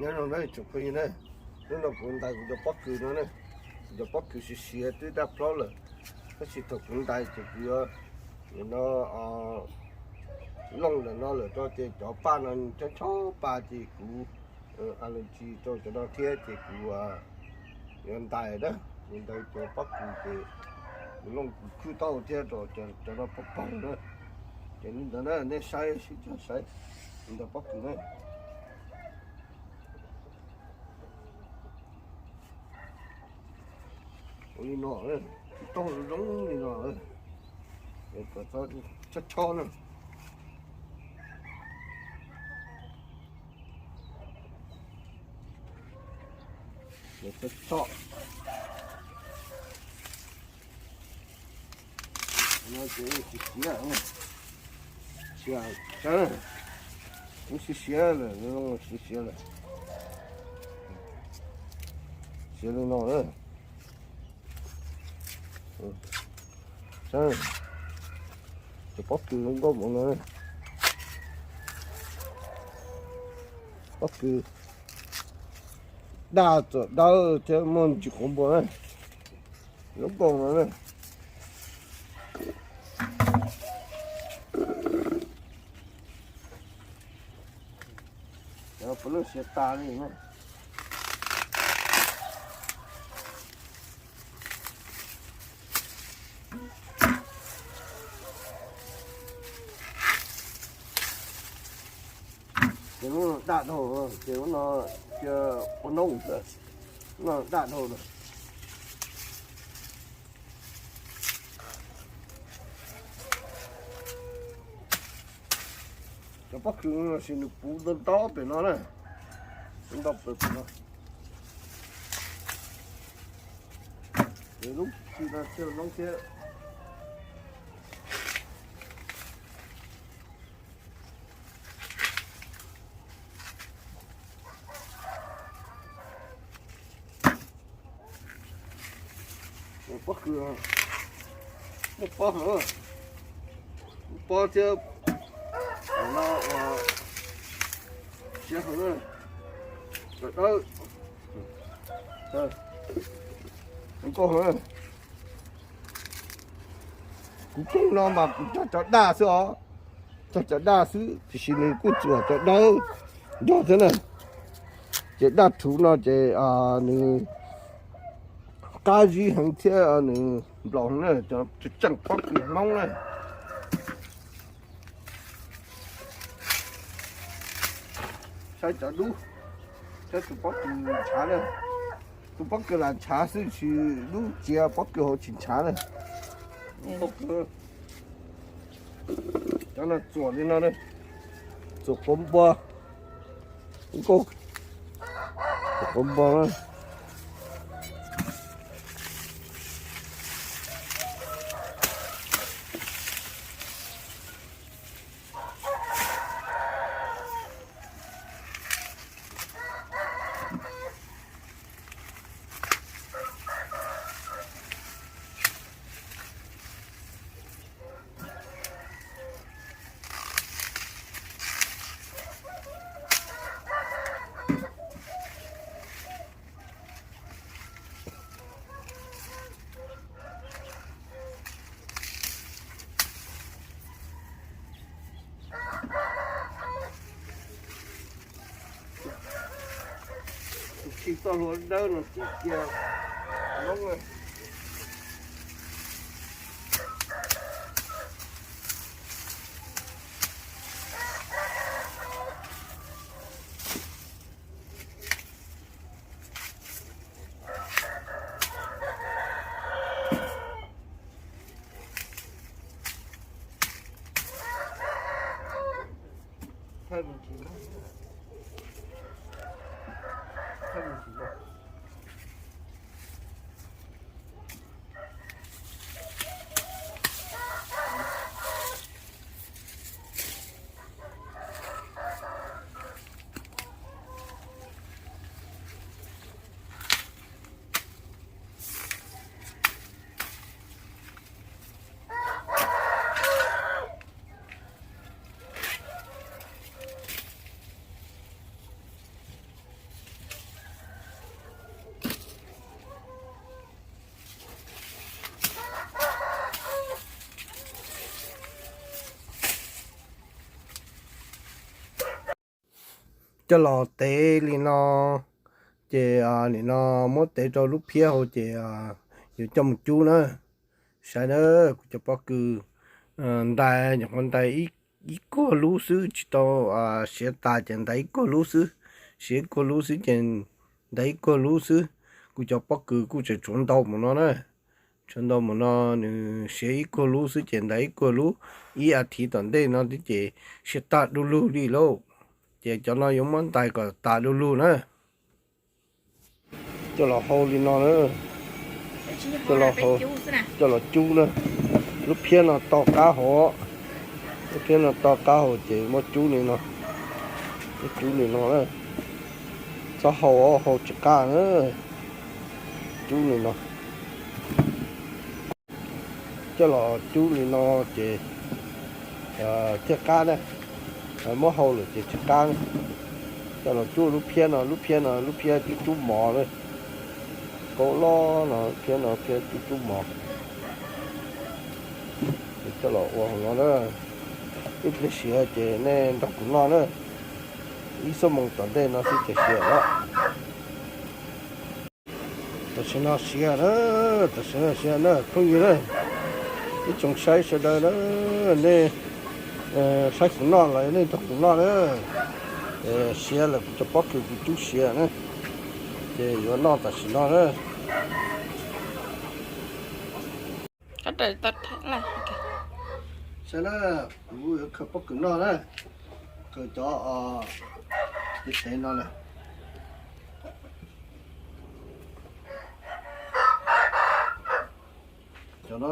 Nyob zoo na tsoom phooj ywg na, hnub no kuv ntais kuv cov pob kws no na, kuv cov pob kws siav siav twb daj plaub lawm, tab sis thaum kuv ntais ces kuv yuav no looj ntawm no lawm rau ces cov paj no chob chob pa ces kuv allergy rau cov no thiab ces kuv yuav ntais na, kuv ntais cov pob kws ces kuv looj kuv khwb tau thiab rau cov no pog pog na. Ces li ntawd na nej saib sib cog saib li ntawd pob kws na. Ua li no, tsis tau zoo li no, kom txhob chob chob na. Chob chob. No ces siav siav, siav, siav lawm, siav siav lawm, siav li no na. Cov pob kws zoo nkauj mus no, pob kws daj txawm dawb thiab muaj ntsis quav npua na, zoo nkauj no na. Cov puav leej siav tas li na. Ces lub no daj dhau, ces lub no cia ua noob xwb, lub no daj dhau lawm. Cov pob kws no sis nws puv ntau ntau pem no na, ntau pem no. Ces lub kws no thiaj noob thiab. Pob kws, muaj pob heev, muaj pob thiab, no ua siav heev, cov dawb, nkauj heev. Kuv kooj no mas kuv cog cov daj xwb os, cog cov daj xwb tiam sis nws kuj tsuas cov dawb nrog thiab na. Ces daj rhuv no ces nws qab zib heev thiab nws nplaum heev na, cov tseem pob kws Hmoob na. Saib cov dub, saib tus pob kws ntshav na. Tus pob kws lam ntshav xwb, tsis dub tsiav pob kws hauv tsis ntshav na. Cov no txuam li no, txuam quav npua, nkauj, txuam quav npua na. Tus khi txoj hlua dawb no tsis cia noob. Coj los tev li no, ces nim no muab tev rau lub phiab hauv ces yuav coj mus cub na. Saib na, kuv cov pob kws, ntais nyuam qhuav ntais ib kuag lub xwb, tsis tau siav tas ces ntais ib kuag lub xwb. Siav ib kuag lub xwb ces ntais ib kuag lub xwb. Kuv cov pob kws kuj tseem tshuav ntau mus no na. Tshuav ntau mus no, nws siav ib kuag lub xwb ces ntais ib kuag lub. Ib as thiv tom ntej no twb ces siav tag du lug li lauj. Ces cov no yuav muab ntais kom tas du lug na. Coj los hau li no na, coj los hau, coj los cub na. Lub phiab no to qab hauv, lub phiab no to qab hauv ces muab cub li no, muab cub li no na. Txhob hau, hau tsis qab na, cub li no. Coj los cub li no ces thiaj qab na, muab hau lawm ces tsis qab. Coj los cub lub phiab no, lub phiab no lub phiab cub cub mov na, kaub loj no, phiab no phiab cub cub mov. Coj los ua hauv no na, ib pliag siav ces nej nrog kuv noj na, ib xuab moos tom ntej no xwb ces siav lawm. Tam sim no siav na, tam sim no siav na phooj ywg na, ib tsoom saib sawv daws na, nej saib kuv noj los nej nrog kuv noj na. Siav lawm kuv cov pob kws kuv cub siav na, ces yuav noj tam sim no na. Saib na, kuv yuav khaws pob kws noj na, khaws cov tev no na. Cov no,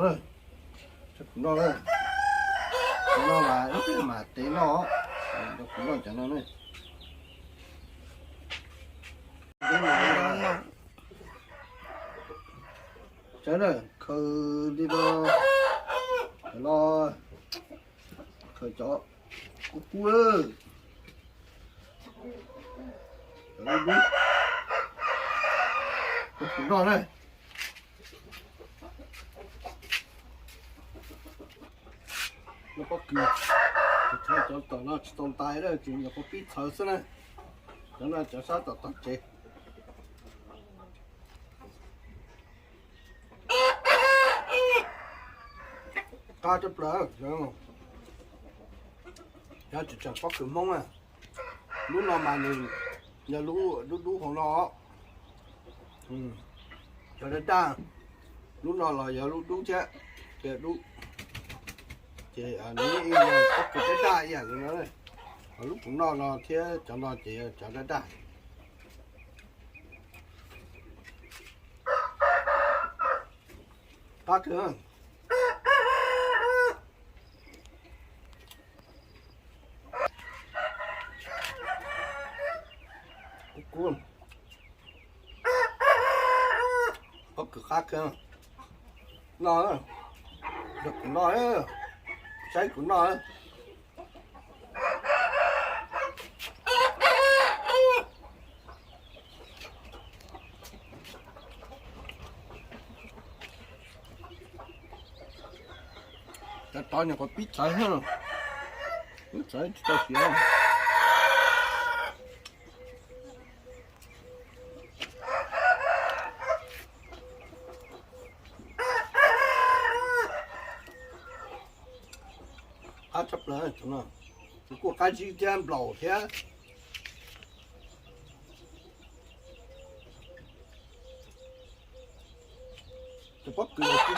cov kuv noj na, cov no mas ib pliag mam tev noj, cov kuv noj cov no na. Saib na, khaws li no, cov no, khaws cov kub kub, cov dub dub, cov kuv noj na. Noj pob kws, cov tom no tsis tau ntais na, tsuas nyuam qhuav pib txhawv xwb na. Cov no cov sab tom tog tsev. Qab tshaj plaws, cov tseem pob kws Hmoob na. Lub no mas nws yog lub dub dub hauv no. Cov daj daj, lub no los yog lub dub thiab, dub. Ces nws yeej ib yam pob kws daj daj ib yam li no. Lub kuv noj no thiab cov no ces yog cov daj daj. Qab kawg. Kub kub. Pob kws qab kawg. Noj, nrog kuv noj, saib kuv noj. Cov tod nyuam qhuav pib txhawv, pib txhawv tsis tau siav. Qab tshaj plaws, kuj qab zib thiab nplaum thiab. Cov pob kws ci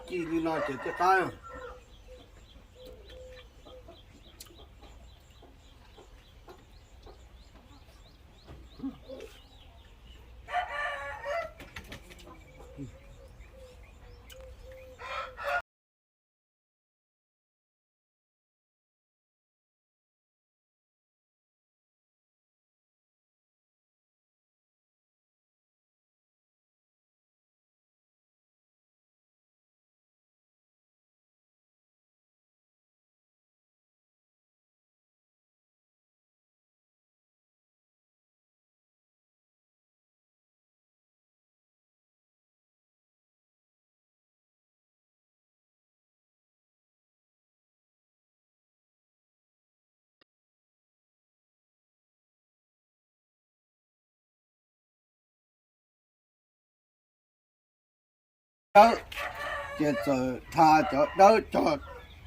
ci li no ces thiaj qab. dawb, ces txawm dhas cov dawb cog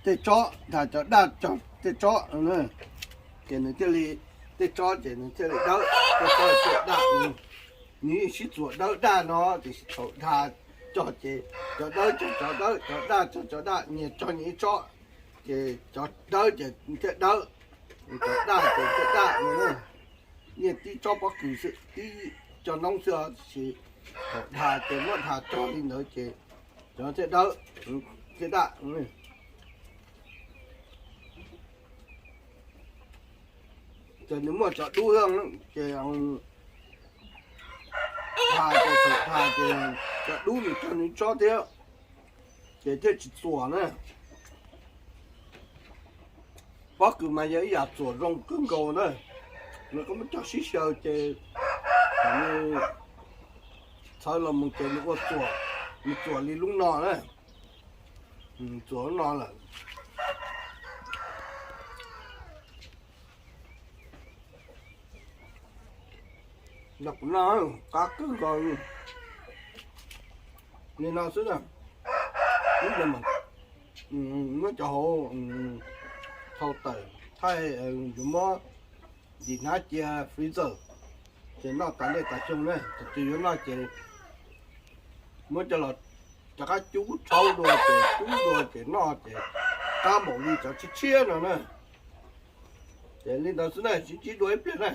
tej tsob, dhas cov daj cog tej tsob no na. Ces nws thiaj li, tej tsob ces nws thiaj li dawb, tej tsob thiaj daj. Nws yeej sib txuas dawb daj no, tiam sis thaum dhas cog ces cov dawb cog cov dawb, cov daj cog cov daj, nyias cog nyias ib tsob, ces cov dawb ces thiaj dawb, cov daj ces thiaj daj no na. Yeej tib tsob pob kws xwb, tib co noob xwb os, tiam sis thaum dhas ces muab dhas cog li ntawd ces cov thiaj dawb, thiaj daj. Ces nws muaj cov dub thiab, ces dhas ces thaum dhas ces cov dub nws cog nws tsob thiab, ces thiaj tsis txuas na. Pob kws mas yog ib yam txuas zoo kawg nkaus na. Nws koj muab cog sib xyaw ces nws txhawv los mus ces nws ua txuas, nws txuas li lub no na. Txuas lub no lawm. Yog kuv noj qab kawg nkaus li no xwb na. Muab cov hauv thau tawm thaij, yuav muab ntim hnab cia freezer, ces noj tas ntej tas xyoo na. Thaum twg yuav noj ces muab coj los rov qab cub rhaub dua ces cub dua ces noj ces qab npaum li cov tshiab tshiab no na. Ces li ntawd xwb na, sib ntsib dua ib pliag na.